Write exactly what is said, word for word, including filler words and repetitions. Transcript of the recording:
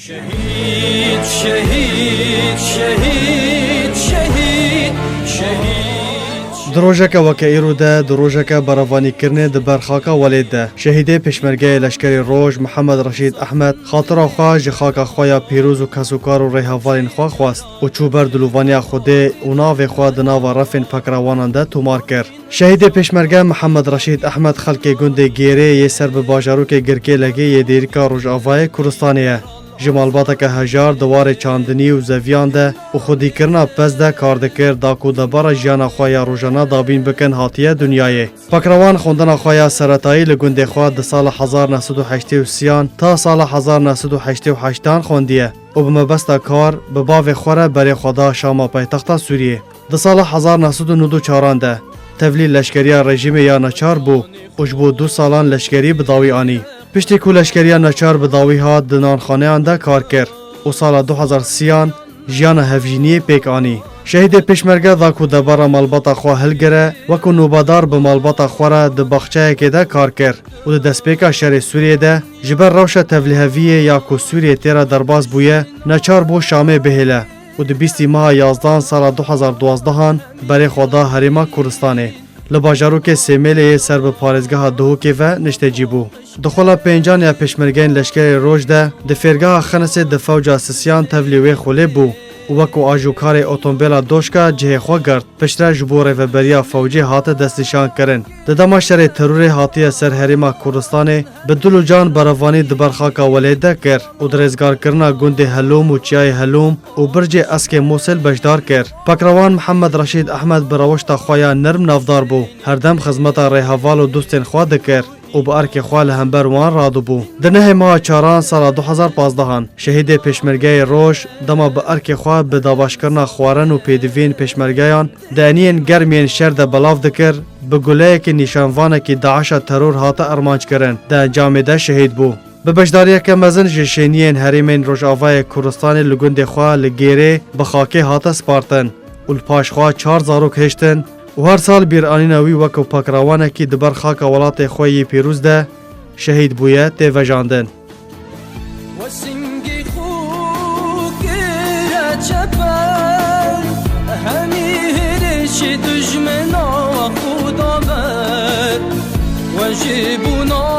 Şehîd, şehîd, şehîd, şehîd, şehîd. Di rojeke weke îro de, di rojeke berevanîkirinê di ber xaka welêt de, şehîdê Pêşmergeyê Leşkerê Roj Mihemed Reşîd Ehmed xatira xwe ji xaka xwe ya pîroz û kesokar û rêhevalên xwe xwest û çû ber dilovaniya Xwedê û navê xwe di nava refên pekrewanan de tomar kir. Şehîdê Pêşmerge Mihemed Reşîd Ehmed xelkê gundê Gêrê yê ser bi bajarokê Girkêlegê yê Dêrika Rojavayê Kurdistanê ye. Ji malbateke hejar di warê çandinî û zeviyan de û xwedîkirina pez de kar dikir, da ku debara jiyana xwe ya rojane dabîn bikin hatiye dinyayê. Pakrewan xwendina xwe ya seretayî li gundê xwe di sala hezar neh sed û heştê û sêyan ta sala hezar neh sed û heştê û heştan xwendiye û bi mebesta kar bi bavê xwe re berê xwe da Şama paytexta Sûriyê. Di sala hezar neh sed û nod û çaran de tevlî leşkeriya rejîmê ya neçar bû û ji bo du salan leşkerî bi dawî anî. Piştî ku leşkeriya neçar bi dawî hat, di nanxaneyan de kar kir û sala du hezar sêyan jiyana hevjîniyê pêk anî. Şehîdê Pêşmerge da ku debara malbata xwe hilgire, wekû nobadar bi malbata xwe re di baxçeyekê de kar kir û di destpêka şerê Sûriyê de ji ber rewşa tevliheviyê ya ku Sûriyê tê re derbas bûye, neçar bû Şamê bihêle û di bîstî meha yazdan sala du hezar duwazdehan berê xwe da Herêma Kurdistanê. Li bajarokê Sêmêlê yê ser bi parêzgeha Duhokê ve niştecî bû. Di xwela pêncan ya Pêşmergeyên Leşkerê Roj de di fêrgeha Xenisê di fewca sisiyan tevlî wê xwelê bû û wekû ajokarê otombêla doşka cihê xwe girt. Piştre ji bo rêveberiya fewcê hate destnîşankirin. Di dema şerê terorê hatiye ser Herêma Kurdistanê, bi dil û can berevanî di ber xaka welêt de kir û di rêzgarkirina gundê Helûm û Çiyayê Helûm û Bircê Eskê Mûsil beşdar kir. Pakrewan Mihemed Reşîd Ehmed bi rewişta xwe ya nerm navdar bû. Herdem xizmeta rêheval û dostên xwe dikir û bi erkê xwe li hember wan radibû. Di nehê meha çaran sala du hezar pazdehan, şehîdê Pêşmergeyê Roj dema bi erkê xwe bi dabaşkirina xwarin û pêdiviyên Pêşmergeyan di eniyên germ yên şer de belav dikir, bi guleyekî nîşanvanekî DAIŞa teror hate armanckirin, di encamê de şehîd bû. Bi beşdariyeke mezin ji şêniyên herêmên Rojavayê Kurdistanê li gundê xwe li Gêrê bi xakê hate spartin û li paş xwe çar zarok hiştin û her sal bîranîna wî wekû pakrewanekî di ber xaka welatê xwe yê pîroz de şehîd bûye tê vejandin. We singê xwe kire çepel, hemî hêrişê dijmena xwe da ber. We ji bona